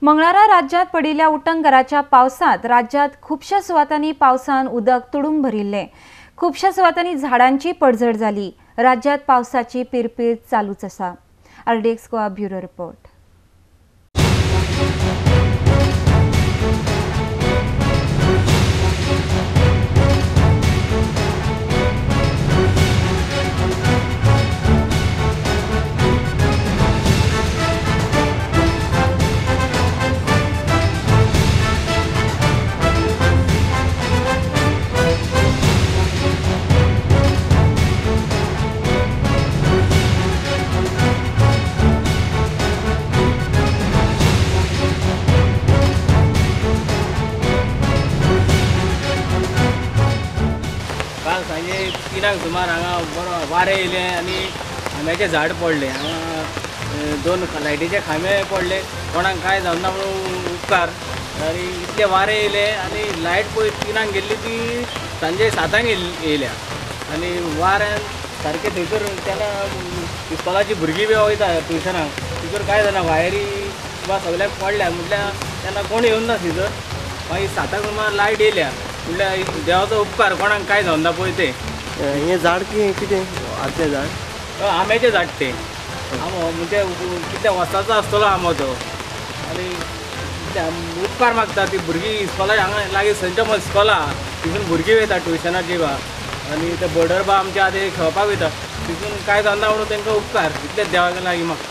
मंगळारा राज्यात पडिल्ल्या उटंगराच्या पावसात राज्यात खुबश्या सुवातांनी पावसान उदक तुडूंब भरिल्लें। खुबश्या सुवातांनी झाडांची पडझड जाली। राज्यात पावसाची पिरपीर चालूच आसा। RDX Goa bureau report. काल सांजे 3 सुमार हांगा बरो वारें येयलें आनी आंब्याचें झाड पडलें। हांगा 2 लायटीचे खांबे पडले, कोणाक कांय जावना म्हणून उपकार। आनी इतलें वारें येयलें आनी लायट पळय 3 गेल्ली ती सांजे 7 येयल्या आनी वाऱ्यान सारकें थंयसर तेन्ना इस्कॉलाची भुरगीं बी वयता ट्युशनाक, थंयसर कांय जायना, वायरी वा सगल्याक पडल्या म्हटल्यार तेन्ना कोण येवन ना थंयसर। मागीर 7 सुमार लायट येयल्या म्हटल्यार देवाचो उपकार, कोणाक कांय जावना पळय तें। हें झाड कितें आमचें झाड? आंब्याचें झाड तें, आंबो म्हणजे कितल्या वर्सांचो आसतलो आंबो तो। आनी उपकार मागता ती भुरगीं इस्कॉला हांगा लागीं सेंट थॉमस इस्कॉला, तितून भुरगीं वयता ट्युशनाची बा आनी ते बॉर्डर बा आमच्या आतां खेळपाक वयता, तितून कांय जावना म्हणून तांकां उपकार, इतलें देवा लागीं मागता।